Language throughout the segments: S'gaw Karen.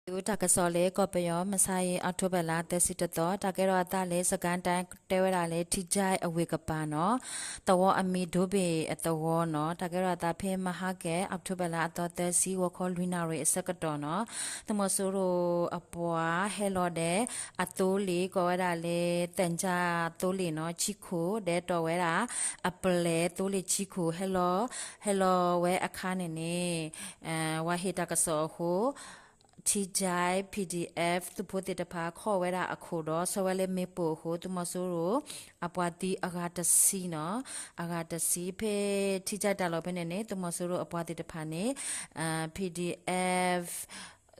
တၢ်ကစီၣ်လၢကီၢ်ပယီၤ မုၢ်ဆါအံၤ October လါသၢဆံတသီ, တၢ်ကဲထီၣ်အသးလၢ စကဲတၢ် တဲဝဲဒၣ်လၢ ထံကၠဲအဝ့ၢ်ကပၤနီၤ, သဝီအမံၤဒိဘ့ၣ်အသဝီနီၤ, တၢ်ကဲထီၣ်အသးဖဲမဟါကဲ October လါအသီသၢဆံ ဂီၤခီလွံၢ်နၣ်ရံၣ်အဆၢကတီၢ်နီၤ, သုးမီၤစိရိၤအပှၤဟဲလီၤဒီး အသိလ့ၣ် ကိးဝဲဒၣ်လၢ သၢၣ်ကၠၣ်သိလ့ၣ်နီၤ ဆံခိၣ် ဒီးတီၢ်ဝဲဒၣ် အပျဲၢ်သိလ့ၣ်ဆံခိၣ် ဟဲလီၤ ဟဲလီၤဝဲအခါန့ၣ်န့ၣ် ဝဲဟ့ၣ်တၢ်ကစီၣ်အဃိ ထံကၠဲ P D F သုးဖိသ့ၣ်တဖၣ် ခိးဝဲဒၣ်အခိၣ်ဒီး ဆှၢဝဲလၢမ့ၣ်ပိၢ်အဃိ သုးမီၤစိရိၤ အပှၤသံအဂၤတဆံနီၤ, အဂၤတဆံ ဖဲထံကၠဲတၢ်လီၢ်ဖဲန့ၣ်န့ၣ် သုးမီၤစိရိၤအပှၤသ့ၣ်တဖၣ်န့ၣ် P D F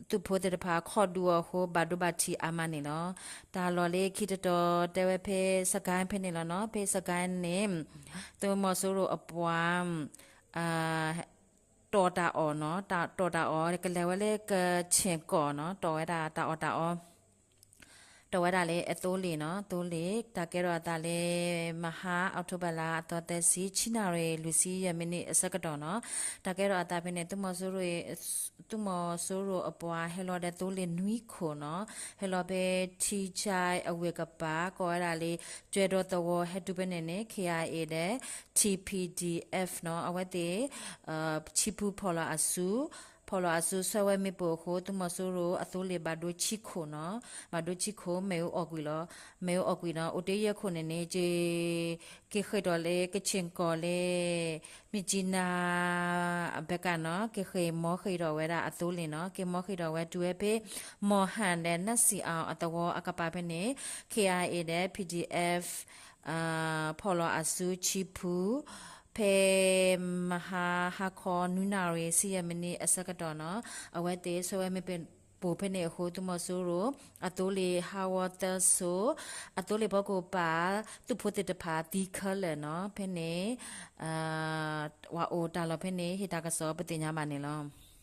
သုးဖိသ့ၣ်တဖၣ် ခိးဒုးအီၤအဃိ ဘၣ်ဒိဘၣ်ထံးအါမးန့ၣ်လီၤ. တၢ်လီၢ်လၢခံတတီၤ တဲဝဲဖဲစကဲဖဲန့ၣ်လီၤနီၤ, ဖဲစကဲန့ၣ် သုးမီၤစိရိၤအပှၤ တီၢ်တၢ်အီၣ်နီၤ, တီၢ်တၢ်အီၣ် ကလဲၤဝဲလၢကဆ့ၣ်ကီၢ်နီၤ, တီၢ်ဝဲဒၣ်တၢ်အီၣ်တၢ်အီ တီၢ်ဝဲဒၣ်လၢအသိလ့ၣ်နီၤ, သိလ့ၣ် တၢ်ကဲထီၣ်အသးလၢ မဟါ October လါအသီသၢဆံ ဆံနၣ်ရံၣ်လွံၢ်ဆံယဲၢ်မံးနံးအဆၢကတီၢ်နီၤ, တၢ်ကဲထီၣ်အသးဖဲန့ၣ် သုးမီၤစိရိၤအပှၤဟဲလီၤဒီးသိလ့ၣ်နွံခိၣ်နီၤ, ဟဲလီၤဖဲထံကၠဲအဝ့ၢ်ကပၤ ကိးဝဲဒၣ်လၢ ကၠဲဒီသဝီ ဟဲတုၤဖဲန့ၣ်န့ၣ် K I A ဒီး T P D F နီၤ, အဝဲသ့ၣ် ဆံဖုဖီၣ်လီၤအစု ဖီၣ်လီၤအစု ဆှၢဝဲမ့ၣ်ပိၢ်အဃိ သုးမီၤစိရိၤအသိလ့ၣ်ဘၣ်ဒိဆံခိၣ်နီၤ, ဘၣ်ဒိဆံခိၣ် မ့ၣ်အူအီၣ်ကွံာ်လီၤ, မ့ၣ်အူအီၣ်ကွံာ်နီၤ, အိၣ်တ့ၢ်ယဲၢ်ခိၣ်န့ၣ်န့ၣ် က့ၤဃ့ၢ်ထီၣ်လၢကဆ့ၣ်ကီၢ်လၢ မြစ်ကြီးနား ဘက်ကနီၤ, က့ၤဃ့ၢ်မီဃ့ၢ်ထီၣ်ဝဲဒၣ်အသိလ့ၣ်နီၤ, က့ၤမီဃ့ၢ်ထီၣ်ဝဲတုၤဝဲဖဲ မီၢ်ဟၣ်ဒီးနၢ်စံၣ်အီၣ်အသဝီအကပၤဖဲန့ၣ် K I A ဒီး P D F ဖီၣ်လီၤအစုဆံဖု ဖဲမဟါဟါခီနွံနၣ်ရံၣ်ဆံယဲၢ်မံးနံးအဆၢကတီၢ်နီၤ, အဝဲသ့ၣ်ဆှၢဝဲမ့ၣ်ပိၢ်ဖဲန့ၣ်အဃိ သုးမီၤစိရိၤ အသိလ့ၣ်ဟးဂီၤသၢစိၤ, အသိလ့ၣ်ဖီခိၣ်ပာ် သုးဖိသ့ၣ်တဖၣ်သံခဲလၢာ်နီၤ, ဖဲန့ၣ် ဝၤအိၣ်တၢ်လီၢ်ဖဲန့ၣ် ဟ့ၣ်တၢ်ကစီၣ်ပသ့ၣ်ညါဘၣ်န့ၣ်လီၤ.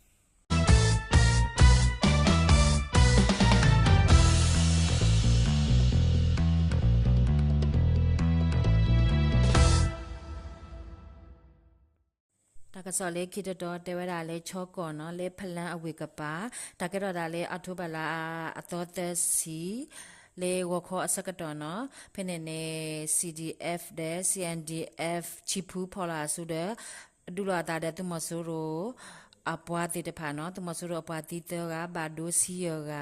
တၢ်ကစီၣ်လၢခံတတီၤတဲဝဲဒၣ်လၢ ခၠီကီၢ်နီၤ လၢဖလၢအဝ့ၢ်ကပၤ, တၢ်ကဲထီၣ်ဒၣ်လၢ October လါအသီသၢဆံ လၢဂီၤခီအဆၢကတီၢ်နီၤ, ဖဲန့ၣ်န့ၣ် C D F ဒီး C N D F ဆံဖုဖီၣ်လီၤအစုဒီး ဒုးလိာ်အသးဒီးသုးမီၤစိရိၤ အပှၤသ့ၣ်တဖၣ်နီၤ, သုးမီၤစိရိၤအပှၤသံသၢဂၤ ဘၣ်ဒိဆံယဲၢ်ဂၤ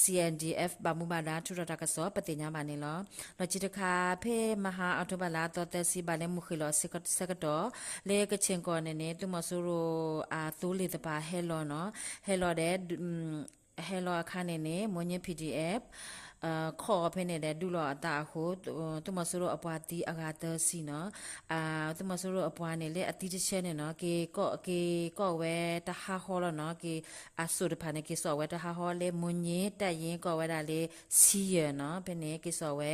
C N D F ဘၣ်မူဘၣ်ဒါထုးထီၣ်တၢ်ကစီၣ် ပသ့ၣ်ညါဘၣ်န့ၣ်လီၤ. လီၢ်ခံတခါ ဖဲမဟါ October လါအသီသၢဆံ ဘၣ်လၢမုၢ်ဃ့ၢ်လီၤဆၢကတီၢ် လၢကဆ့ၣ်ကီၢ်န့ၣ်န့ၣ် သုးမီၤစိရိၤအသိလ့ၣ်တဖၣ်ဟဲလီၤနီၤ, ဟဲလီၤဒီး ဟဲလီၤအခါန့ၣ်န့ၣ် မိၢ်ညၣ် P D F ခိးအီၤဖဲန့ၣ်ဒီး ဒုးလိာ်အသးအဃိ သုးမီၤစိရိၤအပှၤသံအဂၤသၢဆံနီၤ, သုးမီၤစိရိၤအပှၤန့ၣ် လၢအသံတဆၢန့ၣ်နီၤ က့ၤကိးဝဲတဟးဟီလီၤနီၤ, က့ၤအစိၣ်တဖၣ်န့ၣ် က့ၤစိာ်ဝဲတဟးဟီလၢ မိၢ်ညၣ် တပ်ရင်း ကိးဝဲဒၣ်လၢ ဆံယဲၢ်နီၤ, ဖဲန့ၣ်က့ၤစိာ်ဝဲ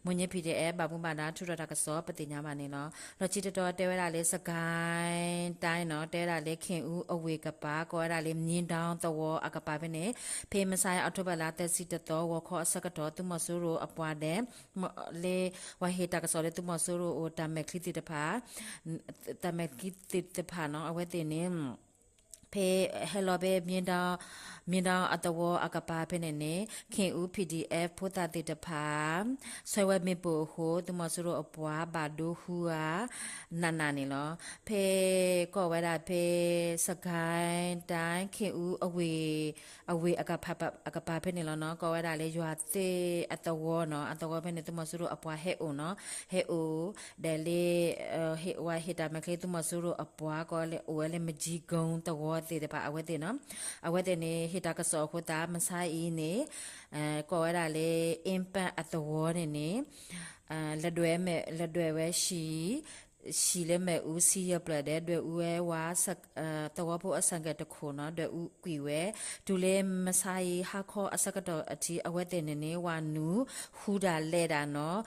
မိၢ်ညၣ် P D F ဘၣ်မူဘၣ်ဒါထုးထီၣ်တၢ်ကစီၣ် ပသ့ၣ်ညါဘၣ်န့ၣ်လီၤ. လီၢ်ခံတတီၤတဲဝဲဒၣ်လၢ စကဲတၢ်နီၤ, တဲဝဲဒၣ်လၢ ခ့ၣ်အူအဝ့ၢ်ကပၤ ကိးဝဲဒၣ်လၢမၠ့ဒီသဝီအကပၤဖဲန့ၣ် ဖဲမုၢ်ဆါ October လါသၢဆံတသီ ဂီၤခီအဆၢကတီၢ် သုးမီၤစိရိၤအပှၤဒီး လၢ ပှၤဟ့ၣ်တၢ်ကစီၣ်လၢသုးမီၤစိရိၤအိၣ် တၢ်မဲာ်ချံသ့ၣ်တဖၣ် တၢ်မဲာ်ချံသ့ၣ်တဖၣ်နီၤ အဝဲသ့ၣ်န့ၣ် ဖဲဟဲလီၤဖဲ မၠ့ဒီအသဝီအကပၤဖဲန့ၣ်န့ၣ် ခ့ၣ်အူ P D F ဖိသၣ်သ့ၣ်တဖၣ် ဆှၢဝဲမ့ၣ်ပိၢ်အဃိ သုးမီၤစိရိၤအပှၤဘၣ်ဒိဃုဂၤ နးနးန့ၣ်လီၤ. ဖဲ ကိးဝဲဒၣ်ဖဲ စကဲတၢ် ခ့ၣ်အူအဝ့ၢ် အဝ့ၢ်အကပၤဖဲန့ၣ်လီၤနီၤ, ကိးဝဲဒၣ်လၢယွၤသ့ၣ်အသဝီနီၤ, အသဝီဖဲန့ၣ် သုးမီၤစိရိၤအပှၤဟဲအိၣ်နီၤ, ဟဲအိၣ် ဒီးလၢ ဟ့ၣ်ဝဲဟ့ၣ်တၢ်မဲာ်ချံ သုးမီၤစိရိၤအပှၤ ကိးဝဲလၢအိၣ်ဝဲလၢ မၠ့ကိသဝီသ့ၣ်တဖၣ် အဝဲသ့ၣ်နီၤ, အဝဲသ့ၣ်န့ၣ် ဟ့ၣ်တၢ်ကစီၣ်အဃိသတး မုၢ်ဆါအံၤန့ၣ် ကိးဝဲဒၣ်လၢ အ့ပၣ်အသဝီန့ၣ်န့ၣ် လဲၤဒွဲၣ်ဝဲ လဲၤဒွဲၣ်ဝဲ ဟံၣ်လၢမ့ၣ်အူဆံယဲၢ်ဖျၢၣ်ဒီး ဒွဲၣ်အူဝဲဝဲ သဝီဖိအဆိုင်ကယ်တခိၣ်နီၤ, ဒွဲၣ်အူကွံာ်ဝဲ တုၤလၢမုၢ်ဆါအံၤ ဟါခီအဆၢကတီၢ်အထံး အဝဲသ့ၣ်န့ၣ်န့ၣ် ဝၤနုာ် ဃုတၢ်လဲၤတၢ်နီၤ,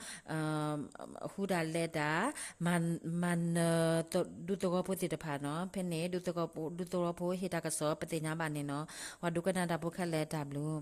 ဃုတၢ်လဲၤတၢ် မၤနၢၤ ဒူသဝီဖိသ့ၣ်တဖၣ်နီၤ, ဖဲန့ၣ် ဒူသဝီဖိဟ့ၣ်တၢ်ကစီၣ် ပသ့ၣ်ညါဘၣ်န့ၣ်နီၤ, ပှၤဒိကနၣ်တၢ်ဖိခဲလၢာ်တၢ်ဘျုး